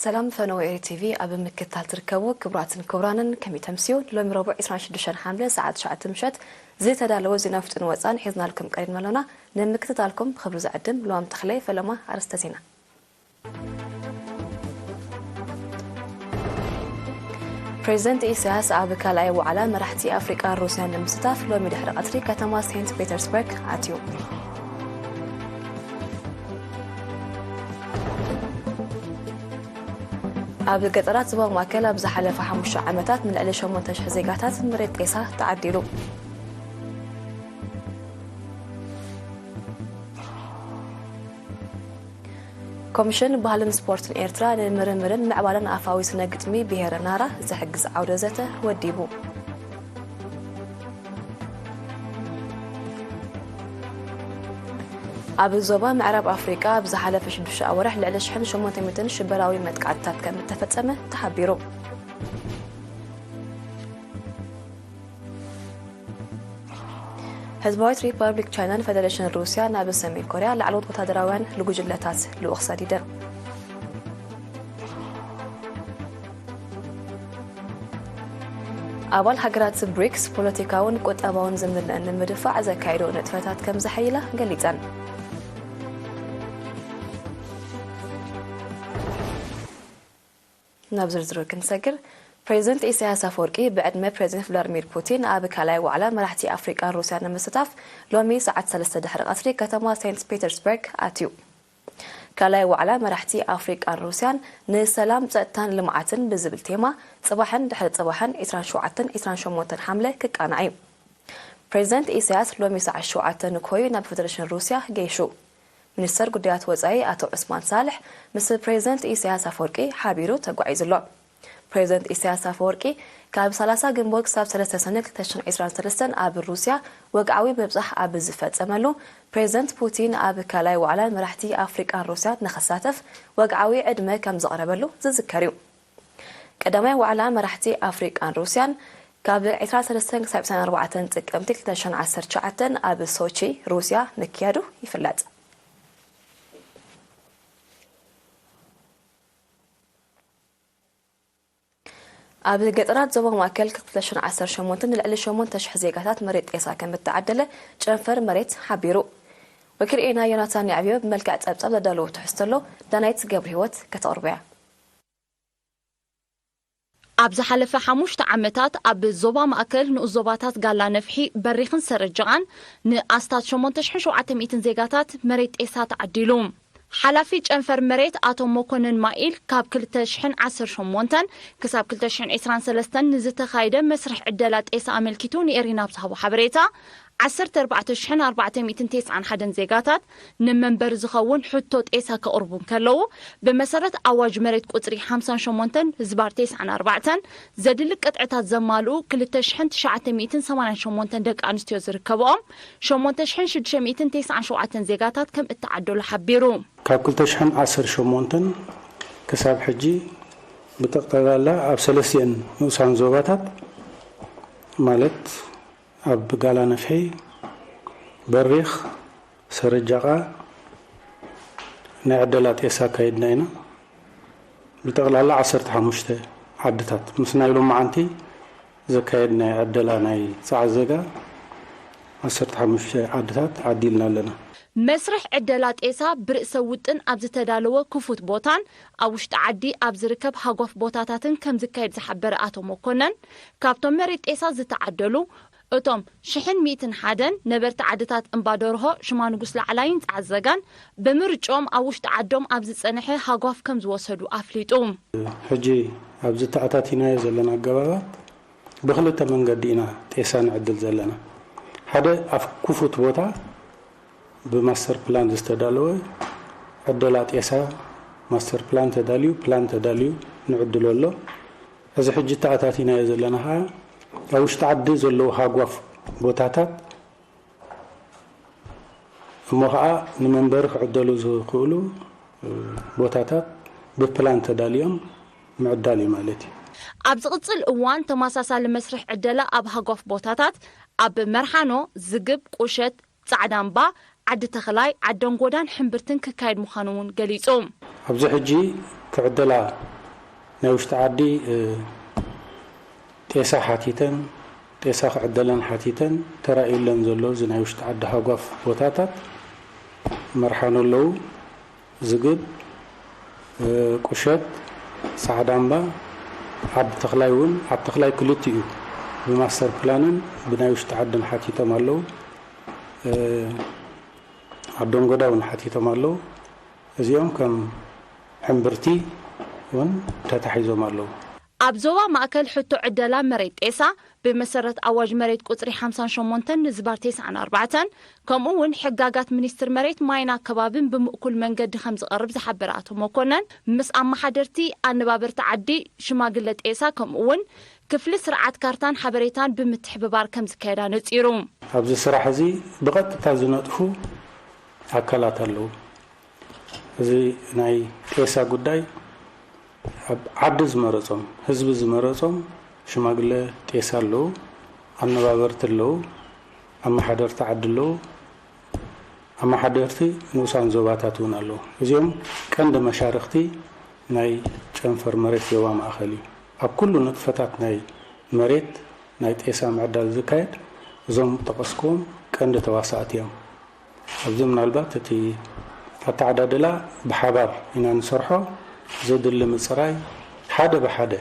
ሰላም ፈነወ ኤሪ ቲቪ ኣብ ምክትታል ትርከቡ ክቡራትን ክቡራንን፣ ከመይ ተምስዩ? ሎሚ ረቡዕ ዕስራን ሽዱሽተን ሓምለ ሰዓት ትሽዓተ ምሸት ዝተዳለወ ዜና ውሽጥን ወፃን ሒዝናልኩም ቀሪብና ኣሎና። ንምክትታልኩም ብኽብሪ ዝዕድም ልዋም ተኽለ። ፈለማ ኣርእስተ ዜና። ፕሬዚደንት ኢሳያስ ኣብ ካልኣይ ዋዕላ መራሕቲ ኣፍሪቃን ሩስያን ንምስታፍ ሎሚ ድሕሪ ቀትሪ ከተማ ሴንት ፔተርስበርግ ኣትዩ። ኣብ ገጠራት ዞባ ማእከል ኣብ ዝሓለፈ ሓሙሽተ ዓመታት ንልዕሊ ሸሞንተ ሽሕ ዜጋታት መሬት ጤሳ ተዓዲሉ። ኮሚሽን ባህልን ስፖርትን ኤርትራ ንምርምርን ምዕባለን ኣፋዊ ስነ ግጥሚ ብሄረ ናራ ዝሕግዝ ዓውደ ዘተ ወዲቡ። ኣብ ዞባ ምዕራብ ኣፍሪቃ ኣብ ዝሓለፈ ሽዱሽተ ኣዋርሕ ልዕሊ ሽሕን ሸሞንተ ሚእትን ሽበራዊ መጥቃዕትታት ከም እተፈጸመ ተሓቢሩ። ህዝባዊት ሪፓብሊክ ቻይናን ፈደረሽን ሩስያ ናብ ሰሜን ኮርያ ላዕለዎት ወታደራውያን ጉጅለታት ልኡኽ ሰዲደን። ኣባል ሃገራት ብሪክስ ፖለቲካውን ቁጠባውን ዝምድነአን ንምድፋዕ ዘካየዶ ንጥፈታት ከም ዘሐይላ ገሊጸን። ናብ ዝርዝሩ ክንሰግር፣ ፕሬዚደንት ኢሳያስ ኣፈወርቂ ብዕድመ ፕሬዚደንት ቭላድሚር ፑቲን ኣብ ካልኣይ ዋዕላ መራሕቲ ኣፍሪቃን ሩስያን ንምስታፍ ሎሚ ሰዓት ሰለስተ ድሕሪ ቀትሪ ከተማ ሴንት ፒተርስበርግ ኣትዩ። ካልኣይ ዋዕላ መራሕቲ ኣፍሪቃን ሩስያን ንሰላም፣ ጸጥታን ልምዓትን ብዝብል ቴማ ጽባሕን ድሕሪ ጽባሕን ዕስራን ሸውዓተን ዕስራን ሸሞንተን ሓምለ ክቃናዕ እዩ። ፕሬዚደንት ኢሳያስ ሎሚ ሰዓት ሸውዓተ ንኮይ ናብ ፈደረሽን ሩስያ ገይሹ። ሚኒስተር ጉዳያት ወጻኢ ኣቶ ዑስማን ሳልሕ ምስ ፕሬዚደንት ኢሳያስ ኣፈወርቂ ሓቢሩ ተጓዒዙ ኣሎ። ፕሬዚደንት ኢሳያስ ኣፈወርቂ ካብ ሰላሳ ግንቦት ክሳብ ሰለስተ ሰነ ክልተ ሽሕን ዕስራን ሰለስተን ኣብ ሩስያ ወግዓዊ ምብጻሕ ኣብ ዝፈጸመሉ፣ ፕሬዚደንት ፑቲን ኣብ ካልኣይ ዋዕላ መራሕቲ ኣፍሪቃን ሩስያን ንኽሳተፍ ወግዓዊ ዕድመ ከም ዘቕረበሉ ዝዝከር እዩ። ቀዳማይ ዋዕላ መራሕቲ ኣፍሪቃን ሩስያን ካብ ዕስራን ሰለስተን ክሳብ ዕስራን ኣርባዕተን ጥቅምቲ ክልተ ሽሕን ዓሰርተ ትሽዓተን ኣብ ሶቺ ሩስያ ምክያዱ ይፍለጥ። ኣብ ገጠራት ዞባ ማእከል ክልተ ሽሕን ዓሰርተ ሸሞንተን ንልዕሊ ሸሞንተ ሽሕ ዜጋታት መሬት ጤሳ ከም እተዓደለ ጨንፈር መሬት ሓቢሩ። ወኪል ኤና ዮናታን ያዕብዮ ብመልክዕ ጸብጻብ ዘዳለዎ ትሕዝቶ ኣሎ፣ ዳናይት ገብረ ህይወት ከተቕርቦ እያ። ኣብ ዝሓለፈ ሓሙሽተ ዓመታት ኣብ ዞባ ማእከል ንኡስ ዞባታት ጋላ ነፍሒ፣ በሪኽን ሰረጃቓን ንኣስታት ሸሞንተ ሽሕን ሸውዓተ ሚእትን ዜጋታት መሬት ጤሳ ተዓዲሉ። ሓላፊ ጨንፈር መሬት ኣቶ መኮንን ማኢል ካብ ክልተ ሽሕን ዓሰርተ ሸሞንተን ክሳብ ክልተ ሽሕን ዕስራን ሰለስተን ንዝተኻየደ መስርሕ ዕደላ ጤሳ ኣመልኪቱ ንኤሪና ኣብ ዝሃቦ ሓበሬታ፣ ዓሰርተ ኣርባዕተ ሽሕን ኣርባዕተ ሚእትን ተስዓን ሓደን ዜጋታት ንመንበሪ ዝኸውን ሕቶ ጤሳ ከቕርቡ እንከለዉ፣ ብመሰረት ኣዋጅ መሬት ቁጽሪ ሓምሳን ሸሞንተን ህዝባር ተስዓን ኣርባዕተን ዘድሊ ቅጥዕታት ዘማልኡ ክልተ ሽሕን ትሽዓተ ሚእትን ሰማንያን ሸሞንተን ደቂ ኣንስትዮ ዝርከብኦም ሸሞንተ ሽሕን ሽዱሽተ ሚእትን ተስዓን ሸውዓተን ዜጋታት ከም እተዓደሉ ሓቢሩ። ካብ ክልተ ሽሕን ዓሰርተ ሸሞንተን ክሳብ ሕጂ ብጠቕላላ ኣብ ሰለስቲኤን ንኡሳን ዞባታት፣ ማለት ኣብ ጋላ ነፍሒ፣ በሪኽ፣ ሰረጃቓ ናይ ዕደላ ጤሳ ኣካይድና ኢና። ብጠቕላላ ዓሰርተ ሓሙሽተ ዓድታት ምስ ናይ ሎማዓንቲ ዘካየድናዮ ዕደላ ናይ ጸዓት ዘጋ ዓሰርተ ሓሙሽተ ዓድታት ዓዲልና ኣለና። መስርሕ ዕደላ ጤሳ ብርእሰ ውጥን ኣብ ዝተዳለወ ክፉት ቦታን ኣብ ውሽጢ ዓዲ ኣብ ዝርከብ ሃጓፍ ቦታታትን ከም ዝካየድ ዝሓበረ ኣቶ መኮነን፣ ካብቶም መሬት ጤሳ ዝተዓደሉ እቶም ሽሕን ሚእትን ሓደን ነበርቲ ዓድታት እምባ ደርሆ፣ ሽማ ንጉስ ላዕላይን ጸዓት ዘጋን ብምርጭኦም ኣብ ውሽጢ ዓዶም ኣብ ዝጸንሐ ሃጓፍ ከም ዝወሰዱ ኣፍሊጡ። ሕጂ ኣብዚ ተኣታቲናዮ ዘለና ኣገባባት ብኽልተ መንገዲ ኢና ጤሳ ንዕድል ዘለና። ሓደ ኣብ ክፉት ቦታ ብማስተር ፕላን ዝተዳለወ ዕደላ ጤሳ ማስተር ፕላን ተዳልዩ፣ ፕላን ተዳልዩ ንዕድሎ ኣሎ። እዚ ሕጂ ተኣታቲናዮ ዘለና ኸዓ ኣብ ውሽጢ ዓዲ ዘለዉ ሃጓፍ ቦታታት እሞ ኸዓ ንመንበሪ ክዕደሉ ዝኽእሉ ቦታታት ብፕላን ተዳልዮም ምዕዳል እዩ ማለት እዩ። ኣብ ዝቕጽል እዋን ተመሳሳሊ መስርሕ ዕደላ ኣብ ሃጓፍ ቦታታት ኣብ መርሓኖ፣ ዝግብ፣ ቁሸት፣ ጻዕዳ እምባ፣ ዓዲ ተኽላይ፣ ዓደንጎዳን ሕምብርትን ክካየድ ምዃኑ እውን ገሊጹ። ኣብዚ ሕጂ ክዕደላ ናይ ውሽጢ ዓዲ እ፣ ጤሳ ሓቲተን፣ ጤሳ ክዕደለን ሓቲተን ተራእዩለን ዘሎ እዚ ናይ ውሽጢ ዓዲ ሃጓፍ ቦታታት መርሓኖ ኣለዉ፣ ዝግብ፣ እ፣ ቁሸት፣ ጻዕዳ እምባ፣ ዓዲ ተኽላይ እውን፣ ዓዲ ተኽላይ ክልቲኡ ብማስተር ፕላንን ብናይ ውሽጢ ዓድን ሓቲቶም ኣለዉ። እ፣ ኣብ ደንጎዳ እውን ሓቲቶም ኣለዉ። እዚኦም ከም ሕምብርቲ እውን ተታሒዞም ኣለዉ። ኣብ ዞባ ማእከል ሕቶ ዕደላ መሬት ጤሳ ብመሰረት ኣዋጅ መሬት ቁጽሪ ሓምሳን ሸሞንተን ንዝባር ተስዓን ኣርባዕተን ከምኡ እውን ሕጋጋት ሚኒስትር መሬት ማይን ኣከባብን ብምእኩል መንገዲ ከም ዝቐርብ ዝሓበረ ኣቶ መኮነን፣ ምስ ኣመሓደርቲ ኣነባበርቲ ዓዲ፣ ሽማግለ ጤሳ ከምኡ እውን ክፍሊ ስርዓት ካርታን ሓበሬታን ብምትሕብባር ከም ዝካየድ ኣነጺሩ። ኣብዚ ስራሕ እዚ ብቐጥታ ዝነጥፉ ኣካላት ኣለዉ። እዚ ናይ ጤሳ ጉዳይ ኣብ ዓዲ ዝመረጾም፣ ህዝቢ ዝመረጾም ሽማግለ ጤሳ ኣለዉ፣ ኣነባበርቲ ኣለዉ፣ ኣመሓደርቲ ዓዲ ኣለዉ፣ ኣመሓደርቲ ንኡሳን ዞባታት እውን ኣለዉ። እዚኦም ቀንዲ መሻርኽቲ ናይ ጨንፈር መሬት ዞባ ማእከል እዩ። ኣብ ኩሉ ንጥፈታት ናይ መሬት ናይ ጤሳ ምዕዳል ዝካየድ እዞም ጠቐስክዎም ቀንዲ ተዋሳእቲ እዮም። ኣብዚ ምናልባት እቲ ኣተዓዳድላ ብሓባር ኢና ንሰርሖ። ዘድሊ ምጽራይ ሓደ ብሓደ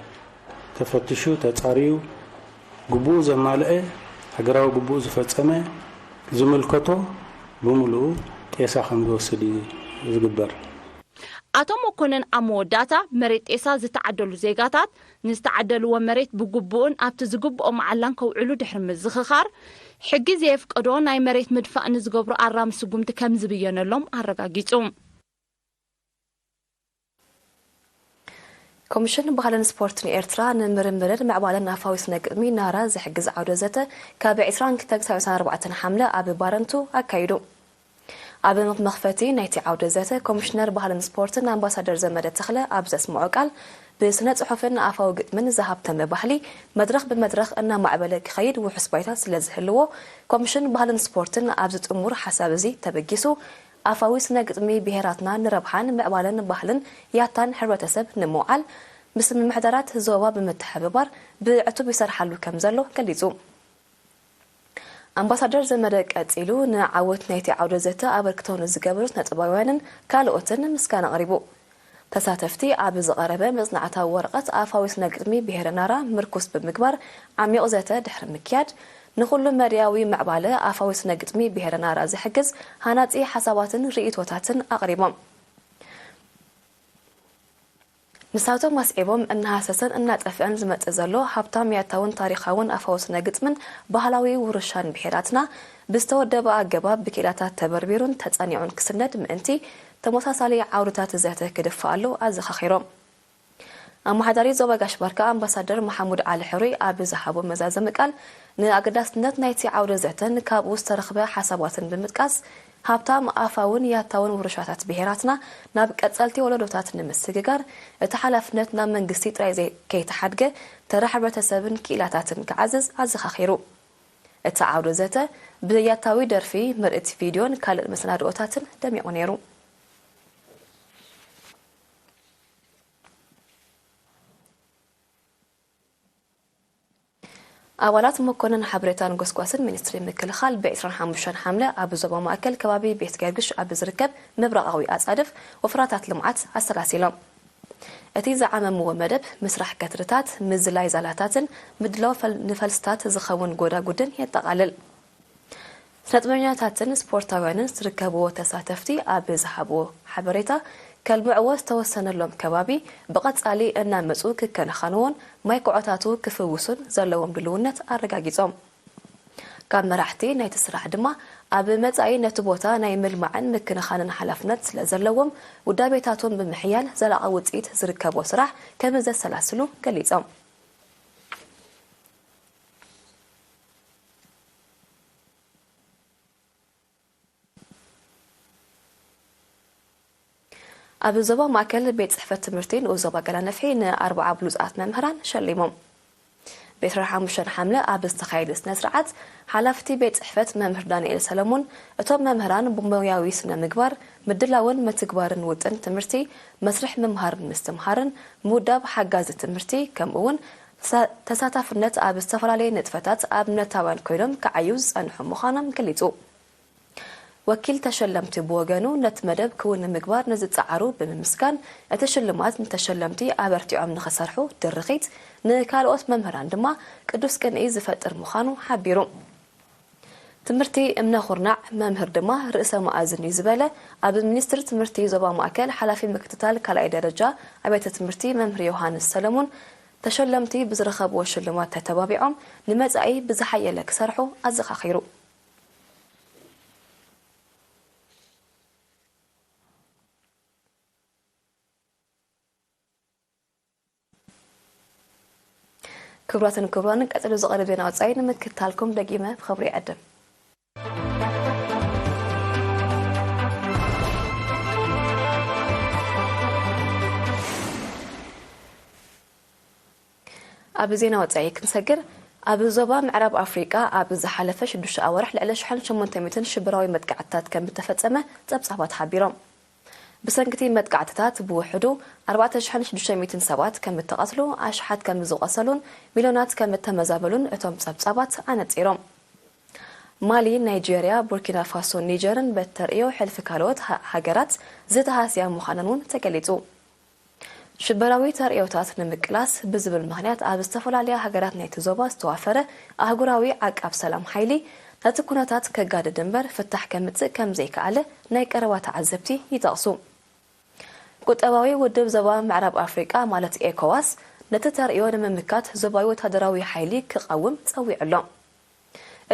ተፈትሹ፣ ተጻርዩ፣ ግቡኡ ዘማልአ፣ ሃገራዊ ግቡኡ ዝፈጸመ፣ ዝምልከቶ ብምሉኡ ጤሳ ከም ዝወስድ እዩ ዝግበር። ኣቶ መኮነን ኣብ መወዳእታ፣ መሬት ጤሳ ዝተዓደሉ ዜጋታት ንዝተዓደልዎ መሬት ብግቡእን ኣብቲ ዝግብኦ መዓላን ከውዕሉ ድሕሪ ምዝኽኻር፣ ሕጊ ዘየፍቀዶ ናይ መሬት ምድፋእ ንዝገብሩ ኣራሚ ስጉምቲ ከም ዝብየነሎም ኣረጋጊጹ። ኮሚሽን ባህልን ስፖርትን ኤርትራ ንምርምርን ምዕባለን ኣፋዊ ስነ ግጥሚ ናራ ዝሕግዝ ዓውደ ዘተ ካብ ዕስራን ክልተን ክሳብ ዕስራን ኣርባዕተን ሓምለ ኣብ ባረንቱ ኣካይዱ። ኣብ መኽፈቲ ናይቲ ዓውደ ዘተ ኮሚሽነር ባህልን ስፖርትን ኣምባሳደር ዘመደ ተኽለ ኣብ ዘስምዖ ቃል፣ ብስነ ጽሑፍን ኣፋዊ ግጥምን ዝሃብተመ ባህሊ መድረኽ ብመድረኽ እናማዕበለ ክኸይድ ውሑስ ባይታ ስለ ዝህልዎ፣ ኮሚሽን ባህልን ስፖርትን ኣብዚ ጥሙር ሓሳብ እዚ ተበጊሱ፣ ኣፋዊ ስነ ግጥሚ ብሄራትና ንረብሓን ምዕባለን ባህልን ያታን ሕብረተሰብ ንምውዓል፣ ምስ ምምሕዳራት ዞባ ብምትሕብባር ብዕቱብ ይሰርሓሉ ከም ዘሎ ገሊጹ። ኣምባሳደር ዘመደ ቀጺሉ፣ ንዓወት ናይቲ ዓውደ ዘተ ኣበርክቶ ንዝገበሩ ስነጥበባውያንን ካልኦትን ምስጋና ኣቕሪቡ። ተሳተፍቲ ኣብ ዝቐረበ መጽናዕታዊ ወረቐት ኣፋዊ ስነ ግጥሚ ብሄረ ናራ ምርኩስ ብምግባር ዓሚቕ ዘተ ድሕሪ ምክያድ፣ ንኹሉ መዳያዊ ምዕባለ ኣፋዊ ስነ ግጥሚ ብሄረ ናራ ዝሕግዝ ሃናጺ ሓሳባትን ርእይቶታትን ኣቕሪቦም። ንሳቶም ኣስዒቦም፣ እናሃሰሰን እናጠፍአን ዝመጽእ ዘሎ ሃብታም ያታውን ታሪኻውን ኣፋዊ ስነ ግጥምን ባህላዊ ውርሻን ብሄራትና፣ ብዝተወደበ ኣገባብ ብክኢላታት ተበርቢሩን ተጸኒዑን ክስነድ ምእንቲ፣ ተመሳሳሊ ዓውድታት ዘተ ክድፋኣሉ ኣዘኻኺሮም። ኣመሓዳሪ ዞባ ጋሽ ባርካ ኣምባሳደር መሓሙድ ዓሊ ሕሩይ ኣብ ዝሃቦ መዛዘሚ ቃል፣ ንኣገዳስነት ናይቲ ዓውደ ዘተን ካብኡ ዝተረኽበ ሓሳባትን ብምጥቃስ፣ ሃብታም ኣፋውን ያታውን ውርሻታት ብሄራትና ናብ ቀጸልቲ ወለዶታት ንምስግጋር፣ እቲ ሓላፍነት ናብ መንግስቲ ጥራይ ዘይ-፣ ከይተሓድገ፣ ተራ ሕብረተሰብን ክኢላታትን ክዓዝዝ ኣዘኻኺሩ። እቲ ዓውደ ዘተ፣ ብያታዊ ደርፊ፣ ምርኢት ቪድዮን ካልእ መሰናድኦታትን ደሚቑ ነይሩ። ኣባላት መኮነን ሓበሬታን ጎስጓስን ሚኒስትሪ ምክልኻል፣ ብዕስራን ሓሙሽተን ሓምለ ኣብ ዞባ ማእከል ከባቢ ቤት ገርግሽ ኣብ ዝርከብ ምብራቓዊ ኣጻድፍ ወፍራታት ልምዓት ኣሰላሲሎም። እቲ ዝዓመምዎ መደብ፣ ምስራሕ ከትርታት፣ ምዝላይ ዛላታትን ምድላው ፈል-፣ ንፈልስታት ዝኸውን ጎዳጉድን የጠቓልል። ስነጥበበኛታትን ስፖርታውያንን ዝርከብዎ ተሳተፍቲ ኣብ ዝሃብዎ ሓበሬታ፣ ከልምዕዎ ዝተወሰነሎም ከባቢ ብቐጻሊ እናመጹ ክከናኸንዎን ማይ ኩዖታቱ ክፍውሱን ዘለዎም ድልውነት ኣረጋጊጾም። ካብ መራሕቲ ናይቲ ስራሕ ድማ፣ ኣብ መጻኢ ነቲ ቦታ ናይ ምልማዕን ምክንኻንን ሓላፍነት ስለ ዘለዎም፣ ውዳቤታቶም ብምሕያል ዘላቒ ውጽኢት ዝርከቦ ስራሕ ከም ዘሰላስሉ ገሊጾም። ኣብ ዞባ ማእከል ቤት ጽሕፈት ትምህርቲ ንኡስ ዞባ ገላነፍሒ ንኣርብዓ ብሉጻት መምህራን ሸሊሞም። ቤት ሓሙሽተ ሓምለ ኣብ ዝተኻየደ ስነ ስርዓት፣ ሓላፍቲ ቤት ጽሕፈት መምህር ዳንኤል ሰለሞን፣ እቶም መምህራን ብሞያዊ ስነ ምግባር፣ ምድላውን ምትግባርን ውጥን ትምህርቲ፣ መስርሕ ምምሃርን ምስትምሃርን፣ ምውዳብ ሓጋዚ ትምህርቲ፣ ከምኡ እውን ተሳ-፣ ተሳታፍነት ኣብ ዝተፈላለየ ንጥፈታት ኣብነታውያን ኮይኖም ክዓዩ ዝጸንሑ ምዃኖም ገሊጹ። ወኪል ተሸለምቲ ብወገኑ፣ ነቲ መደብ ክውን ንምግባር ንዝጸዓሩ ብምምስጋን፣ እቲ ሽልማት ንተሸለምቲ ኣበርቲዖም ንኽሰርሑ ድርኺት፣ ንካልኦት መምህራን ድማ ቅዱስ ቅንኢ ዝፈጥር ምዃኑ ሓቢሩ። ትምህርቲ እምነ ኩርናዕ፣ መምህር ድማ ርእሰ መኣዝን እዩ ዝበለ ኣብ ሚኒስትሪ ትምህርቲ ዞባ ማእከል ሓላፊ ምክትታል ካልኣይ ደረጃ ኣብያተ ትምህርቲ መምህር ዮሃንስ ሰለሙን፣ ተሸለምቲ ብዝረኸብዎ ሽልማት ተተባቢዖም ንመጻኢ ብዝሓየለ ክሰርሑ ኣዘኻኺሩ። ክቡራትን ክቡራንን፣ ቀጺሉ ዝቐርብ ዜና ወጻኢ ንምክትታልኩም ደጊመ ብኽብሪ ይዕድም። ኣብ ዜና ወጻኢ ክንሰግር፣ ኣብ ዞባ ምዕራብ ኣፍሪቃ ኣብ ዝሓለፈ ሽዱሽተ ኣዋርሕ ልዕሊ ሽሕን ሸሞንተ ሚእትን ሽበራዊ መጥቃዕትታት ከም እተፈጸመ ጸብጻባት ሓቢሮም። ብሰንኪ እቲ መጥቃዕትታት ብውሕዱ ኣርባዕተ ሽሕን ሽዱሽተ ሚእትን ሰባት ከም እተቐትሉ፣ ኣሽሓት ከም ዝቖሰሉን ሚልዮናት ከም እተመዛበሉን እቶም ጸብጻባት ኣነጺሮም። ማሊ፣ ናይጄርያ፣ ቡርኪና ፋሶን ኒጀርን በቲ ተርእዮ ሕልፊ ካልኦት ሃ-፣ ሃገራት ዝተሃስያ ምዃነን እውን ተገሊጹ። ሽበራዊ ተርእዮታት ንምቅላስ ብዝብል ምኽንያት ኣብ ዝተፈላለያ ሃገራት ናይቲ ዞባ ዝተዋፈረ ኣህጉራዊ ዓቃብ ሰላም ሓይሊ ነቲ ኩነታት ከጋድድ እምበር ፍታሕ ከምጽእ ከም ዘይከኣለ ናይ ቀረባ ተዓዘብቲ ይጠቕሱ። ቁጠባዊ ውድብ ዞባ ምዕራብ ኣፍሪቃ ማለት ኤኮዋስ ነቲ ተርእዮ ንምምካት ዞባዊ ወታደራዊ ሓይሊ ክቐውም ጸዊዑ ኣሎ።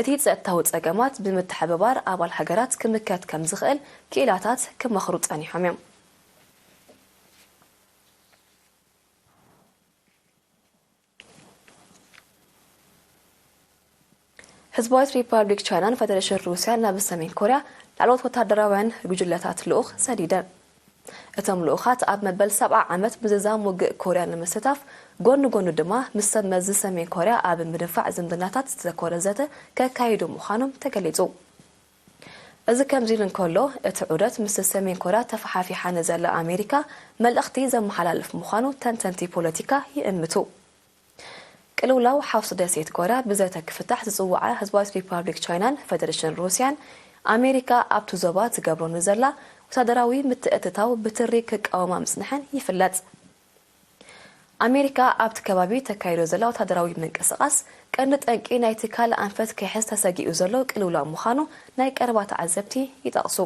እቲ ጸጥታዊ ጸገማት ብምትሕብባር ኣባል ሃገራት ክምከት ከም ዝኽእል ክኢላታት ክመኽሩ ጸኒሖም እዮም። ህዝባዊት ሪፓብሊክ ቻይናን ፈደረሽን ሩስያን ናብ ሰሜን ኮርያ ላዕለዎት ወታደራውያን ጉጅለታት ልኡኽ ሰዲደን። እቶም ልኡኻት ኣብ መበል ሰብዓ ዓመት ምዝዛም ውግእ ኮርያ ንምስታፍ፣ ጎኒ ጎኑ ድማ ምስ ሰብ መዚ ሰሜን ኮርያ ኣብ ምድንፋዕ ዝምድናታት ዝተኮረ ዘተ ከካይዱ ምዃኖም ተገሊጹ። እዚ ከምዚ ኢሉ እንከሎ፣ እቲ ዑደት ምስ ሰሜን ኮርያ ተፈሓፊሓ ንዘላ ኣሜሪካ መልእኽቲ ዘመሓላልፍ ምዃኑ ተንተንቲ ፖለቲካ ይእምቱ። ቅልውላው ሓውሲ ደሴት ኮርያ ብዘተ ክፍታሕ ዝጽውዓ ህዝባዊት ሪፓብሊክ ቻይናን ፈደረሽን ሩስያን፣ ኣሜሪካ ኣብቲ ዞባ ትገብሮ ንዘላ ወታደራዊ ምትእትታው ብትሪ ክቃወማ ምጽንሐን ይፍለጥ። ኣሜሪካ ኣብቲ ከባቢ ተካይዶ ዘላ ወታደራዊ ምንቅስቓስ ቀንዲ ጠንቂ ናይቲ ካልእ ኣንፈት ክሕዝ ተሰጊኡ ዘሎ ቅልውላው ምዃኑ ናይ ቀረባ ተዓዘብቲ ይጠቕሱ።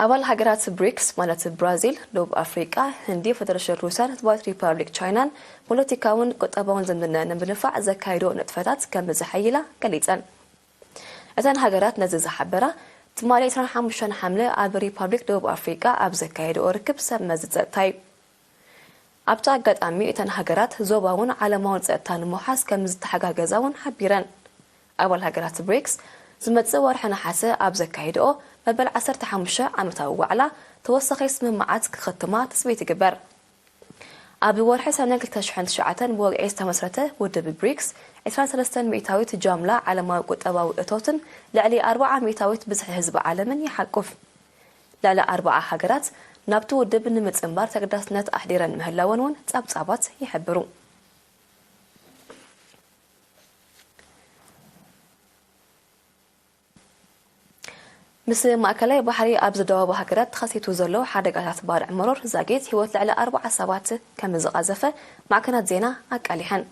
ኣባል ሃገራት ብሪክስ ማለት ብራዚል፣ ደቡብ ኣፍሪቃ፣ ህንዲ፣ ፈደረሽን ሩስያን ህዝባዊት ሪፓብሊክ ቻይናን ፖለቲካውን ቁጠባውን ዝምድነአን ንምድንፋዕ ዘካይዶ ንጥፈታት ከም ዝሐይላ ገሊጸን። እተን ሃገራት ነዚ ዝሓበራ ትማሊ ዕስራን ሓሙሽተን ሓምለ ኣብ ሪፓብሊክ ደቡብ ኣፍሪቃ ኣብ ዘካየድኦ ርክብ ሰብ መዚ ጸጥታ እዩ። ኣብቲ ኣጋጣሚ እተን ሃገራት ዞባውን ዓለማውን ጸጥታ ንምውሓስ ከም ዝተሓጋገዛ እውን ሓቢረን። ኣባል ሃገራት ብሪክስ ዝመጽእ ወርሒ ነሓሰ ኣብ ዘካይድኦ መበል ዓሰርተ ሓሙሽተ ዓመታዊ ዋዕላ ተወሳኺ ስምምዓት ክኽትማ ትጽቢት ይግበር። ኣብ ወርሒ ሰነ ክልተ ሽሕን ትሽዓተን ብወግዒ ዝተመስረተ ውድብ ብሪክስ ዕስራን ሰለስተን ሚእታዊት ጃምላ ዓለማዊ ቁጠባዊ እቶትን ልዕሊ ኣርብዓ ሚእታዊት ብዝሒ ህዝቢ ዓለምን ይሓቁፍ። ልዕሊ ኣርብዓ ሃገራት ናብቲ ውድብ ንምጽንባር ተገዳስነት ኣሕዲረን ምህላወን እውን ጸብጻባት ይሕብሩ። ምስ ማእከላይ ባሕሪ ኣብ ዝደዋወባ ሃገራት ተኸሲቱ ዘሎ ሓደጋታት ባርዕ መሮር ዛጊት ህይወት ልዕሊ ኣርብዓ ሰባት ከም ዝቐዘፈ ማዕከናት ዜና ኣቃሊሐን።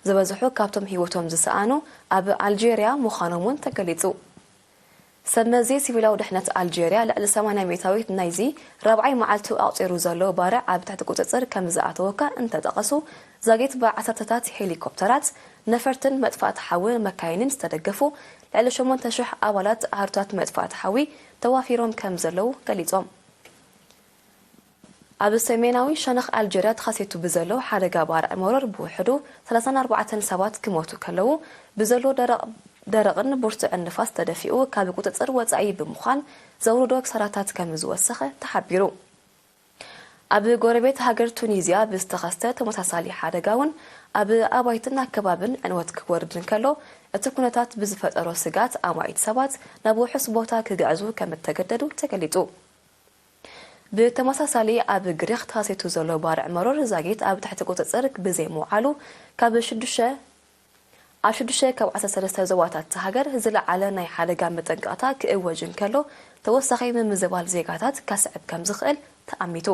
ዝበዝሑ ካብቶም ህይወቶም ዝሰኣኑ ኣብ ኣልጄርያ ምዃኖም እውን ተገሊጹ። ሰብ መዚ ሲቪላዊ ድሕነት ኣልጄርያ ልዕሊ ሰማንያ ሚእታዊት ናይዚ ራብዓይ መዓልቱ ኣቑጺሩ ዘሎ ባርዕ ኣብ ትሕቲ ቁጽጽር ከም ዝኣተወ እኳ እንተጠቐሱ፣ ዛጊት ብዓሰርተታት ሄሊኮፕተራት፣ ነፈርትን መጥፋእቲ ሓዊ መካይንን ዝተደገፉ ልዕሊ ሸሞንተ ሽሕ ኣባላት ኣህዱታት መጥፋእቲ ሓዊ ተዋፊሮም ከም ዘለዉ ገሊጾም። ኣብ ሰሜናዊ ሸነኽ ኣልጀርያ ተኸሲቱ ብዘሎ ሓደጋ ባርዕ መሮር ብውሕዱ ሰላሳን ኣርባዕተን ሰባት ክሞቱ ከለዉ፣ ብዘሎ ደረቕ ደረቕን ብርቱዕን ንፋስ ተደፊኡ ካብ ቁጽጽር ወጻኢ ብምዃን ዘውርዶ ክሳራታት ከም ዝወሰኸ ተሓቢሩ። ኣብ ጎረቤት ሃገር ቱኒዝያ ብዝተኸስተ ተመሳሳሊ ሓደጋ እውን ኣብ ኣባይትን ኣከባብን ዕንወት ክወርድ እንከሎ፣ እቲ ኩነታት ብዝፈጠሮ ስግኣት ኣማኢት ሰባት ናብ ውሑስ ቦታ ክግዕዙ ከም እተገደዱ ተገሊጹ። ብተመሳሳሊ ኣብ ግሪኽ ተኸሲቱ ዘሎ ባርዕ መሮር ዛጊት ኣብ ትሕቲ ቁጽጽር ብዘይምውዓሉ ካብ ሽዱሽተ ኣብ ሽዱሽተ ካብ ዓሰርተ ሰለስተ ዞባታት እታ ሃገር ዝለዓለ ናይ ሓደጋ መጠንቀቕታ ክእወጅ እንከሎ፣ ተወሳኺ ምምዝባል ዜጋታት ከስዕብ ከም ዝኽእል ተኣሚቱ።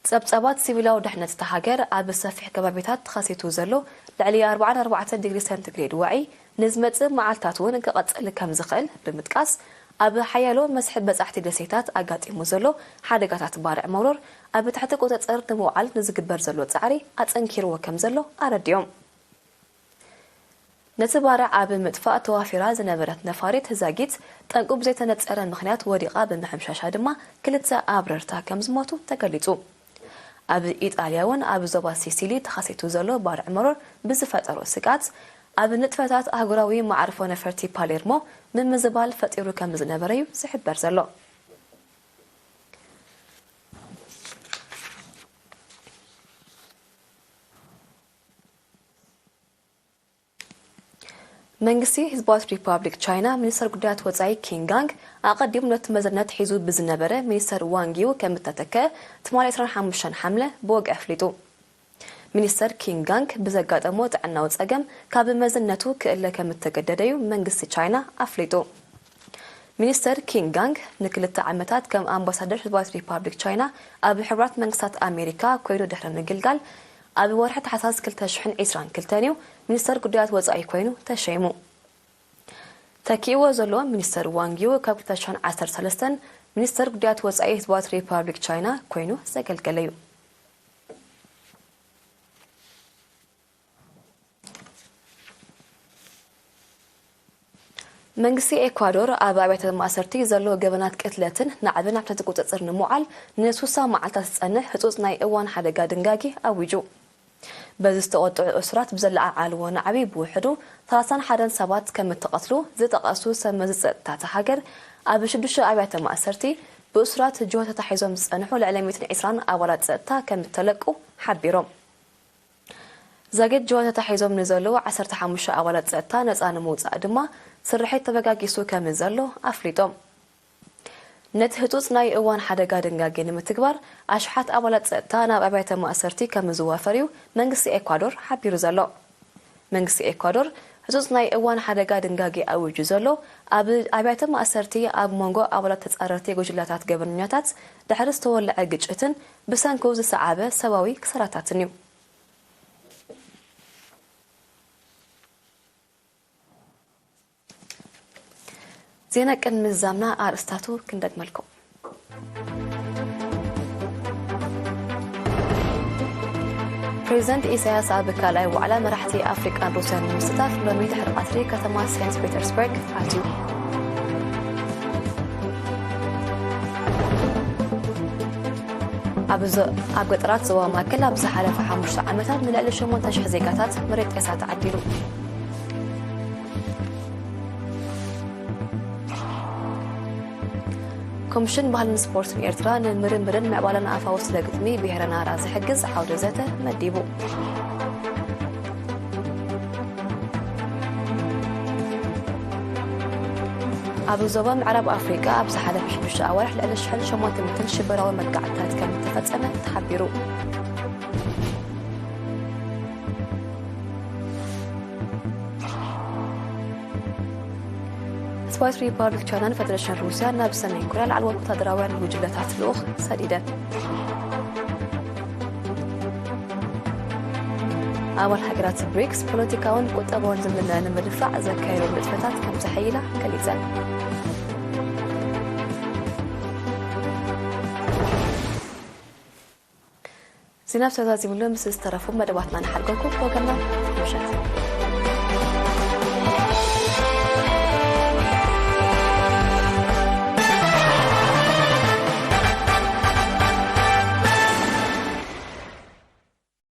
ጸብጻባት ሲቪላዊ ድሕነት እታ ሃገር ኣብ ሰፊሕ ከባቢታት ተኸሲቱ ዘሎ ልዕሊ ኣርባዓን ኣርባዕተን ዲግሪ ሴንቲግሬድ ዋዒ ንዝመጽእ መዓልታት እውን ክቐጽል ከም ዝኽእል ብምጥቃስ፣ ኣብ ሓያሎ መስሕብ በጻሕቲ ደሴታት ኣጋጢሙ ዘሎ ሓደጋታት ባርዕ መሮር ኣብ ትሕቲ ቁጽጽር ንምውዓል ንዝግበር ዘሎ ጻዕሪ ኣጸንኪርዎ ከም ዘሎ ኣረዲኦም። ነቲ ባርዕ ኣብ ምጥፋእ ተዋፊራ ዝነበረት ነፋሪት ዛጊት ጠንቁ ብዘይተነጸረ ምኽንያት ወዲቓ ብምሕምሻሻ ድማ ክልተ ኣብረርታ ከም ዝሞቱ ተገሊጹ። ኣብ ኢጣልያ እውን ኣብ ዞባ ሲሲሊ ተኸሲቱ ዘሎ ባርዕ መሮር ብዝፈጠሮ ስግኣት፣ ኣብ ንጥፈታት ኣህጉራዊ መዓርፎ ነፈርቲ ፓሌርሞ ምምዝባል ፈጢሩ ከም ዝነበረ እዩ ዝሕበር ዘሎ። መንግስቲ ህዝባዊት ሪፓብሊክ ቻይና፣ ሚኒስተር ጉዳያት ወጻኢ ኪን ጋንግ፣ ኣቐዲሙ ነቲ መዝነት ሒዙ ብዝነበረ ሚኒስተር ዋንግ ዩ ከም እተተክአ ትማሊ ዕስራን ሓሙሽተን ሓምለ ብወግዒ ኣፍሊጡ። ሚኒስተር ኪን ጋንግ ብዘጋጠሞ ጥዕናዊ ጸገም ካብ መዝነቱ ክእለ ከም እተገደደ ዩ መንግስቲ ቻይና ኣፍሊጡ። ሚኒስተር ኪን ጋንግ ንክልተ ዓመታት ከም ኣምባሳደር ህዝባዊት ሪፓብሊክ ቻይና ኣብ ሕቡራት መንግስታት ኣሜሪካ ኮይኑ ድሕሪ ምግልጋል፣ ኣብ ወርሒ ታሕሳስ ክልተ ሽሕን ዕስራን ክልተን እዩ ሚኒስተር ጉዳያት ወጻኢ ኮይኑ ተሸይሙ። ተኪእዎ ዘሎ ሚኒስተር ዋንግ ዩ ካብ ክልተ ሽሕን ዓሰርተ ሰለስተን ሚኒስተር ጉዳያት ወጻኢ ህዝባዊት ሪፓብሊክ ቻይና ኮይኑ ዘገልገለ እዩ። መንግስቲ ኤኳዶር ኣብ ኣብያተ ማእሰርቲ ዘሎ ገበናት ቅትለትን ናዕብን ኣብ ትሕቲ ቁጽጽር ንምውዓል ንስሳ መዓልታት ዝጸንሕ ህጹጽ ናይ እዋን ሓደጋ ድንጋጌ ኣዊጁ። በዚ ዝተቖጥዑ እሱራት ብዘለዓዓልዎ ናዕቢ ብውሕዱ ሰላሳን ሓደን ሰባት ከም እተቐትሉ ዝጠቐሱ ሰብ መዚ ጸጥታ እታ ሃገር፣ ኣብ ሽዱሽተ ኣብያተ ማእሰርቲ ብእሱራት ጅሆ ተታሒዞም ዝጸንሑ ልዕሊ ሚእትን ዕስራን ኣባላት ጸጥታ ከም እተለቁ ሓቢሮም። ዛጊት ጅሆ ተታሒዞም ንዘለዉ ዓሰርተ ሓሙሽተ ኣባላት ጸጥታ ነጻ ንምውጻእ ድማ ስርሒት ተበጋጊሱ ከም ዘሎ ኣፍሊጦም። ነቲ ህጹጽ ናይ እዋን ሓደጋ ድንጋጌ ንምትግባር ኣሽሓት ኣባላት ጸጥታ ናብ ኣብያተ ማእሰርቲ ከም ዝዋፈር እዩ መንግስቲ ኤኳዶር ሓቢሩ ዘሎ። መንግስቲ ኤኳዶር ህጹጽ ናይ እዋን ሓደጋ ድንጋጌ ኣዊጁ ዘሎ፣ ኣብ ኣብያተ ማእሰርቲ ኣብ መንጎ ኣባላት ተጻረርቲ ጉጅለታት ገበነኛታት ድሕሪ ዝተወልዐ ግጭትን ብሰንኩ ዝሰዓበ ሰብኣዊ ክሳራታትን እዩ። ዜና ቅድሚ ምዝዛምና ኣርእስታቱ ክንደግመልኩም። ፕሬዚደንት ኢሳያስ ኣብ ካልኣይ ዋዕላ መራሕቲ ኣፍሪቃን ሩስያን ንምስታፍ ሎሚ ድሕሪ ቀትሪ ከተማ ሴንት ፒተርስበርግ ኣትዩ። ኣብ ዞ-፣ ኣብ ገጠራት ዞባ ማእከል ኣብ ዝሓለፈ ሓሙሽተ ዓመታት ንልዕሊ ሸሞንተ ሽሕ ዜጋታት መሬት ጤሳ ተዓዲሉ። ኮሚሽን ባህልን ስፖርትን ኤርትራ ንምርምርን ምዕባለን ኣፋዊ ስለ ግጥሚ ብሄረ ናራ ዝሕግዝ ዓውደ ዘተ መዲቡ። ኣብ ዞባ ምዕራብ ኣፍሪቃ ኣብ ዝሓለፈ ሽዱሽተ ኣዋርሕ ልዕሊ ሽሕን ሸሞንተ ሚእትን ሽበራዊ መጥቃዕትታት ከም እተፈጸመ ተሓቢሩ። ህዝባዊት ሪፓብሊክ ቻይናን ፈደረሽን ሩስያ ናብ ሰሜን ኮርያ ላዕለዎት ወታደራውያን ጉጅለታት ልኡኽ ሰዲደን። ኣባል ሃገራት ብሪክስ ፖለቲካውን ቁጠባውን ዝምድና ንምድፋዕ ዘካየዶ ንጥፈታት ከም ዘሐይላ ገሊጸን። ዜና ተዛዚሙሉ ምስ ዝተረፉ መደባትና ንሓልገኩም። ብወገንና ምሸት።